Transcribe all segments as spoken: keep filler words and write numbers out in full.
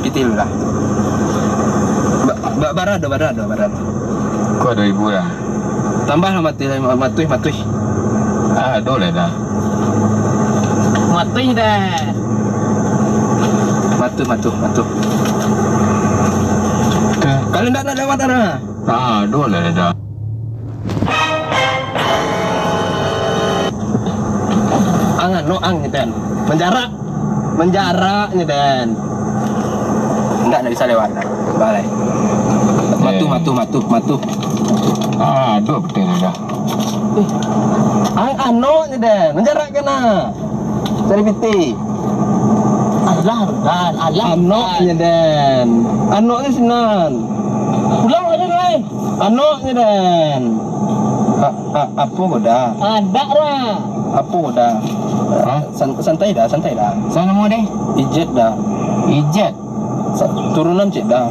Pitih lu lah. Ba-, ba-, barado, barado, barado. Ko ado ibu lah. Tambah lah matuih, matuih, matuih. Ah, ado lah dah. Matuih dah. Matuih, matuih, matuih. Dah. Kalau ndak nak lewat arah. Ah, ado lah dah. Ang, anu, ang, nyo den. Manjarak. Manjarak, nyo den. Ndak, ndak bisa lewat. Balai. Matuh, eh, matuh, matuh, matuh. Ah, ado pitih dah. Eh, ang, anu, nyo den. Manjarak ka na. Cari pitih. Alah, Rudan, alah, Anok Rudan. Nyo den. Anok nyo sinan. Pulang lah, Den, lai. Anok nyo den. A-, a-, apo ko dah? Adak lah. Apo ko dah? Hah? San-, santai dah, santai dah. Sia namo deh? Ijat dah. Ijat. Sa-, turunan cik dah.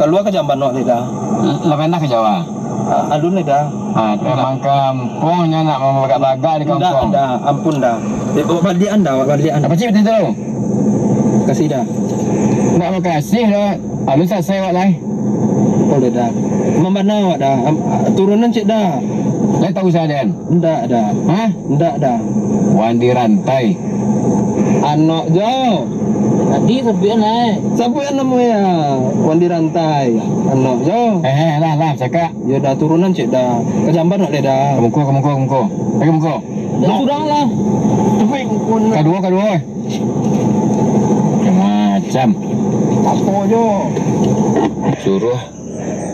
Kalua ka Jamban wak dek dah. L-, lah pernah ka Jawa? A-, alun dek dah. Ha, emang kampuang nyo nak mamagak-bagak di kampuang. Ndak, dah, ampun dah. Eh, awak baliakan dah, awak baliakan. Apo cik pitih tu? Kasih dah. Ndak makasih dah. Alun salasai awak lai. Oh, dek dah. Mambana awak dah. Am-, turunan cik dah. Lai tahu sia den? Ndak dah. Hah? Ndak dah. Wandi Rantai. Anok jo. Tadi sabuikan lai. Sabuikan namo yo. Wandi Rantai. Anok jo. Eh, eh, lah, lah, cakak. Yo dah, turunan cik dah. Ka Jamban wak lai dah. Ka muko, ka muko, ka muko. Ka muko. Dah surang lah. Capek. Kaduo, kaduo. Macam. Apo jo? Suruah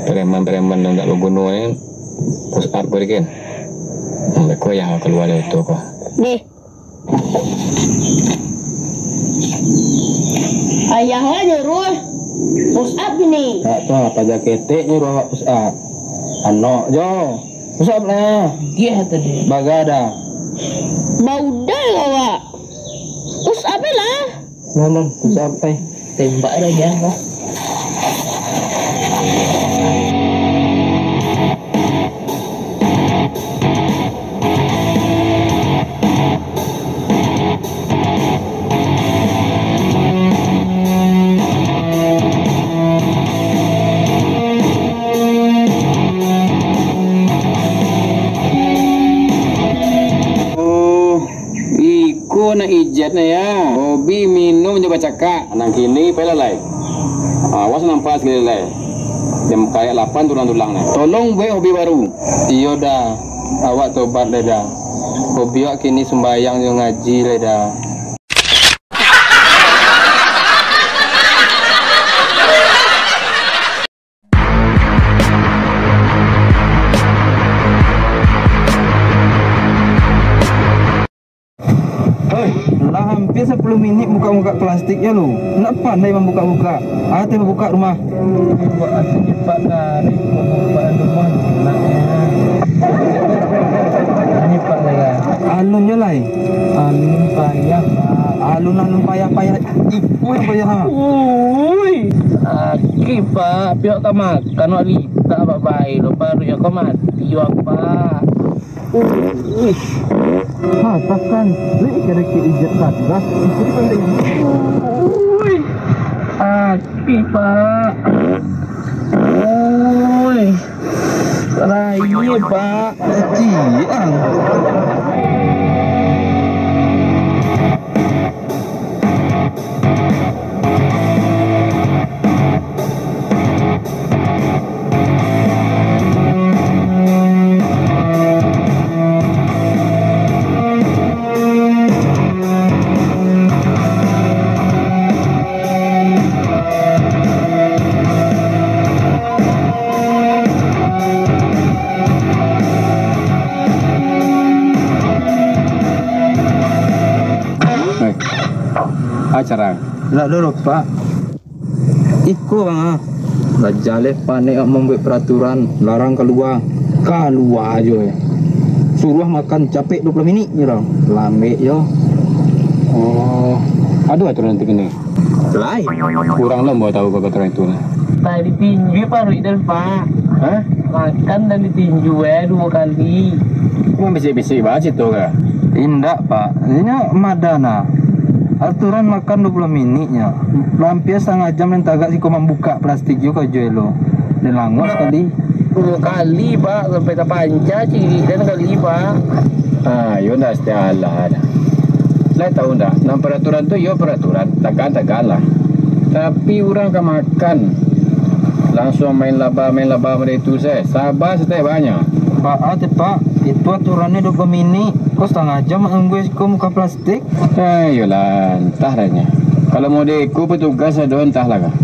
preman-preman nan ndak baguno ni push up ko dikit. Hmm, beko yah kalua dari tu ko. Deh. Ayah lah nyuruh push up ni. Tak tahu apa aja ketek nyuruh awak push up. Anok jo. Push up lah. Geh tadi. Baga dah. Baudai awak. Push up lah. Nah, nah, push up, eh. Tembak dah dia, lah. Oh, iko nak ijat na ya. Hobi minum jo bacakak. Nan kini pai lah lai. Awas nampak sakali lai. Jam kayak lapan tulang-tulang ni. Tolong buek hobi baru. Iyo dah. Awak tobat lai dah. Hobi awak kini sumbayang jo ngaji lai dah. Hoi, lah hampir sapuluah minik buka-buka plastik ya lu. Ndak pandai mambuka-buka. Ah, teh buka rumah. Buat asin cepat garing, buka rumah nak. Ini Pak saya. Alun yo lai. Alun payah, Pak. Alun, alun payah-payah. Iku yang payah, ha. Ui. Aki, Pak. Piok ka makan, wak litak, Pak, bae lo. Paruik yo ko mati, wak, Pak. Ui. Ha, takan. Lai kada ke ijat sagas. Ui. Aki, Pak. Ui. Raye, Pak. Ciang. Eh, acara. Nak dulu, Pak. Iko bang ah. Lah jaleh panek mambuek peraturan larang kalua. Kalua jo ya. Suruah makan capek dua puluh minik je urang. Lambek jo. Oh, ado aturan tu kini? Lai. Kurang lo mau tahu peraturan itu lah. Tadi tinju paruik dan, Pak. Hah? Makan dan ditinju eh dua kali. Kok bisik-bisik banget situ kah? Indak, Pak. Ini madana. Aturan makan duo puluah miniknyo. Lah ampia satangah jam den tagak siko mambukak plastik jo kajo elo. Den languak sakali. Duo kali, Pak, sampai tapanca cirik den kali, Pak. Ah, yo ndak setiap alah dah. Lai tahu ndak, nan peraturan tu yo peraturan, tagaan-tagaan lah. Tapi urang ka makan, langsuang main laba, main laba model itu se. Saba saketek banyak. Pak, ah, tu, Pak, itu aturannyo duo puluah minik. Ko satangah jam manunggu siko mambukak plastik. Eh, iyolah, antah lah nyo. Kalau model iko petugas ado antah lah kah.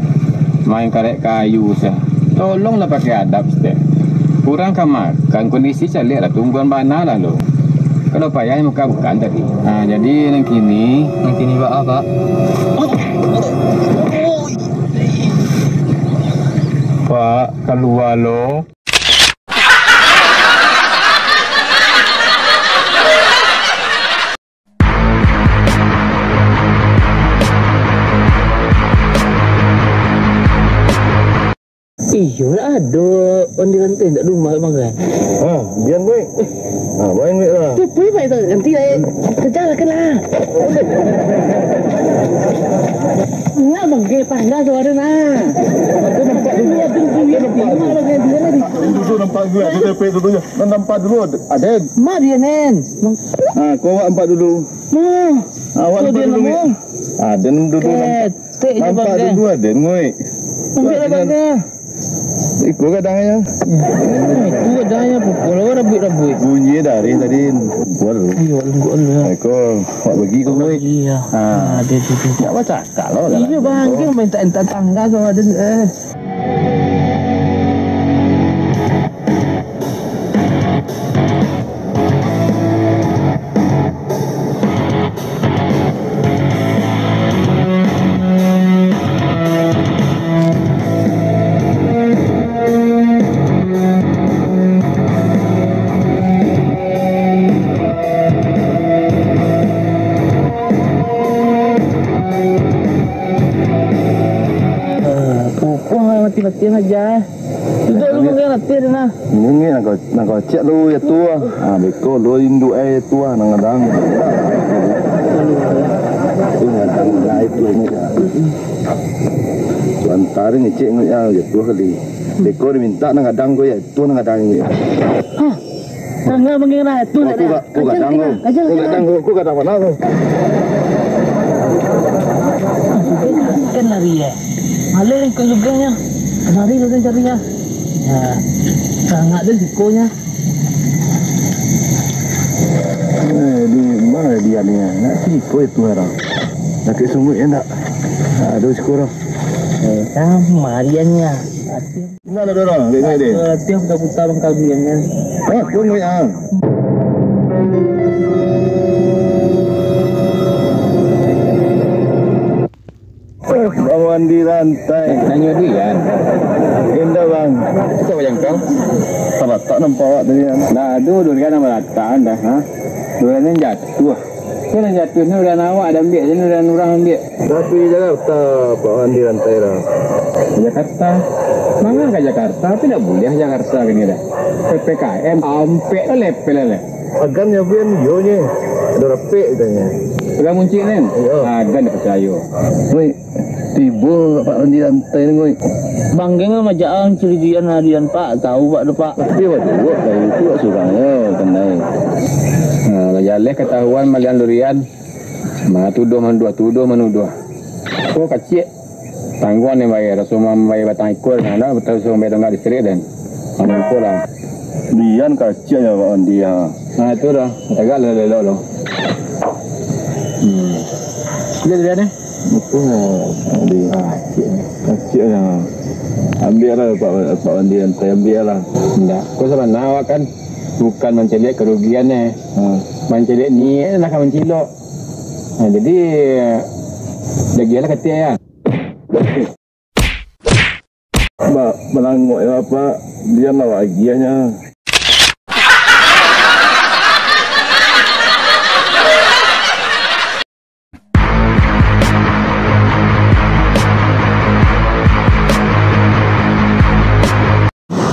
Main karek kayu se. Tolonglah pakai adab saketek. Urang ka makan, kondisi caliak lah, tungguan bana lah lo. Kalau payah mambukak-bukak tadi. Nah, jadi nan kini, nan kini baa, Pak? Pak, kalua lo. Iyo lah, ado ondilan tu ndak di rumah, Bang, kan? Ha, dian, Boy. Ha, main, Boy, lah. Tu, Boy, Boy, tu. Nanti, eh, kerja lah, kan, lah. Ingat, Bang, dia panggah suara, nah. Aku nampak dulu. Dia, dia, dia, dia, dia, dia, dia, dia. Dulu nampak dulu, aku tepek dulu, ya. Nampak dulu, Aden. Mak dia, Nen. Ha, kau awak nampak dulu. Nah. Awak nampak dulu, Nen. Aden dulu nampak. Ketek je, Bang, dulu, Aden, ngoi. Ambiak lah, Bang, dah. Iko gadang aja. Itu gadang aja, pukul awak rabuik-rabuik. Bunyi dari tadi, pukul. Iyo, lungguak dulu, ya. Iko, awak bagi ko, ngoi. Iya. Ha. Ha, dia, dia, dia. Nak baca kalau. Iya, Bang, dia minta, minta tangga sama Aden, eh. Ah, pupuah mati-mati aja. Duduak lu manggang latih tu nah. Ini, ini nak kau, nak kau cek lu ya tu ah. Ah, beko lu induak eh tu ah, nang gadang. Ini nang gadang, nah, itu ini ya. Sementara ni cek ngui ya, ya tu kali. Beko diminta nang gadang kau ya, tu nang gadang ni. Hah? Tangga mangira tu. Aku dak, aku gadang kau. Aku gadang kau, aku gadang mana kau? Kan lari eh. Maleh kau juga nya. Lari kau cari nya. Ya. Sangat deh sikonya. Eh, di mana dia ni? Nak siko itu orang. Nak ke sungguh ya ndak? Aduh, siko orang. Eh, sama dia nya. Tinggal ada orang, dek, dek, dek. Latihan putar-putar bangka biang kan. Hah, tunggu ya. Bang Wandi Rantai. Nanyo Dian. Indah, Bang. Kok yang kau? Salah tak nampak awak tadi, kan? Nah, tu durian nama rata dah, ha? Durian ni jatuh. Kan dah jatuh ni, durian awak dah ambil je ni, durian urang ambil. Tapi Jakarta, Pak Wandi Rantai dah. Jakarta. Manga ka Jakarta, tapi ndak buliah Jakarta kini dah. P P K M, ampek lah lepel lah. Agan nyo pian, iyo nye. Ado rapek katonyo. Pegang muncik ni? Iyo. Agan dah picayo. Woi, tibo Pak Wandi Rantai ni, woi. Bang Geng mah majak ang cirigian harian, Pak. Tahu, Pak, tu, Pak. Tapi, waduh, dari itu, Pak, surang, yo, kenai. Nah, lah jaleh ketahuan malian durian. Manga tuduah manuduah, tuduah manuduah. Ko kaciak. Tangguang ni bayar, raso mambayar batang ikua, nah, dah, raso mambayar tonggak listrik, den. Mampu lah. Dian kaciaknyo, Pak Wandi, ha. Nah, itu dah. Tagak lah elok-elok tu. Hmm. Dia, dia ni. Itu, di kaciaknyo. Ambiak lah, Pak, Pak Wandi, ambiak lah. Ndak. Ko sabananyo awak kan bukan mancaliak karugian, eh. Ha. Mancaliak niat lah ka mancilok. Nah, jadi, dagiah lah katik ya. Ba-, balangok ya, Pak. Dian lah bagiahnyo.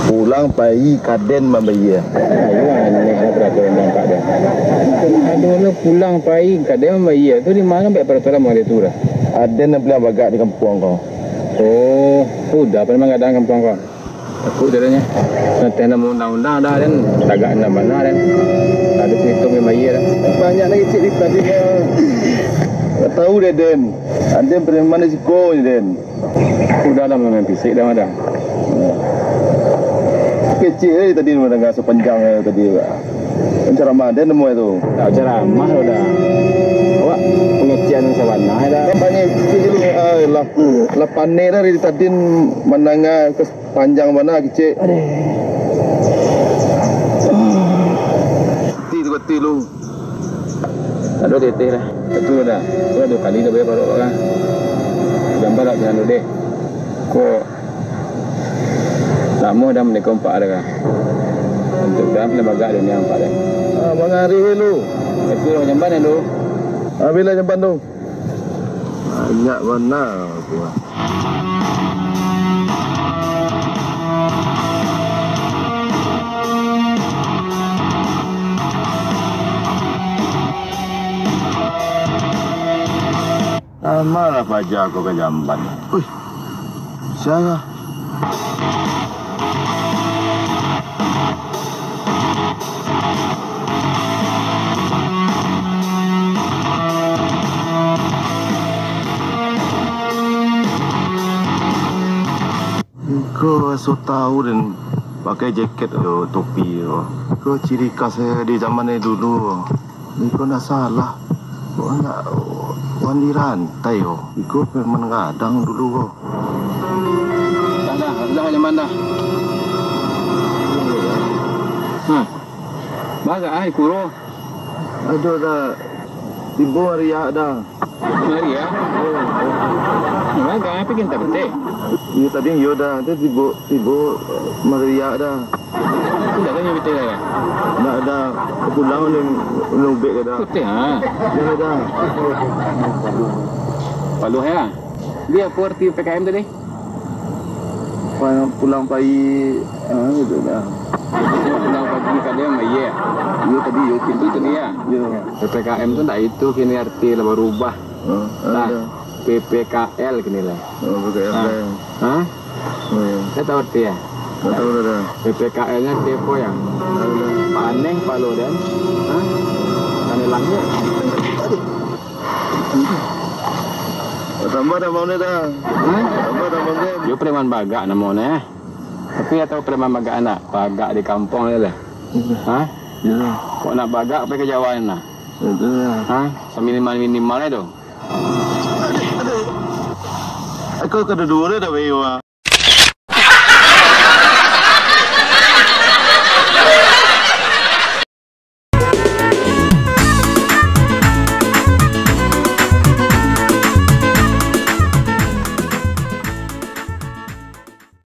Pulang pai ka den mambayia. Ayo, aneh lah peraturan bangkak den. Ado lah pulang pai, kadang mambayia tu di ma, baa paraturan model tu lah. Aden nan pulang bagak di kampuang ko. Oh, udah pernah manggadang kampuang ko? Takut jalannya. Nanti nak undang-undang dah, dan tagak nan bana, dan ado cerita mambayia dah. Banyak lagi cik di tadi, Bang. Ndak tahu deh, Den. Aden preman di siko ni, Den. Udah lah, main fisik dah, dah. Kecek tadi mandanga sapanjang tadi. Penceramah den nemu tu. Tak ceramah lo dah. Awak pangecekan sabana dah. Nampaknyo kecek dulu, ah, lah, lah panek dah dari tadi mandanga ke panjang bana kecek. Aduh. Ti tu kati lu. Tak ado teteh dah. Betul dah. Tu dah duo kali dah bayar parok kan. Gambar tak dengan deh. Kok lamo dah menikah empat dah kan. Untuk dah pernah bagak dunia empat dah. Ah, mangari lu. Betul lah jamban lu. Ah, bila jamban tu? Banyak bana tu. Lamo lah paja ko ka jamban. Uih, sia lah. Iko raso tau den pakai jaket jo topi ko. Iko ciri khas di zaman dari dulu. Iko ndak salah. Kok ndak wan di rantai ko. Iko preman gadang dulu ko. Dah, dah, dah, nyaman dah. Hah. Bagak ai kuro. Aduh, dah. Tibo mariak dah. Mariak? Bagak ai, pai ka Intan Pateh? Iyo, tadi iyo dah. Tadi tibo, tibo mariak dah. Indak tanyo pitih lai? Indak ado. Pulang ni, ni ubek ka dah. Pitih, ha? Iyo dah. Paluah ya? Di apo arti P P K M tadi? Pa-, pulang pai, ah, gitu dah. Pulang pai ka dia, iyo. Iyo tadi, iyo, itu tadi ya? Iyo. P P K M tu ndak itu, kini arti lah barubah. Oh, nah, ado. P P K L kini lah. Oh, P P K L. Nah. Dah. Hah? Oh, iyo. Ndak tahu arti ya? Ndak tahu dah. P P K L-nya kepo ya? Ndak tahu dah. Paneh palo den. Hah? Paneh langit. Aduh. Tambah dah mau ni dah. Hah? Tambah dah mau ni. Yo preman bagak namo ni. Tapi atau preman bagak anak, bagak di kampuang ni lah. Iyo. Hah? Iyo. Kok nak bagak pai ka Jawa ni nah? Itu lah. Hah? Saminimal-minimal tu. Aduh, aduh. Aku kada dulu dah, Bayu, ah.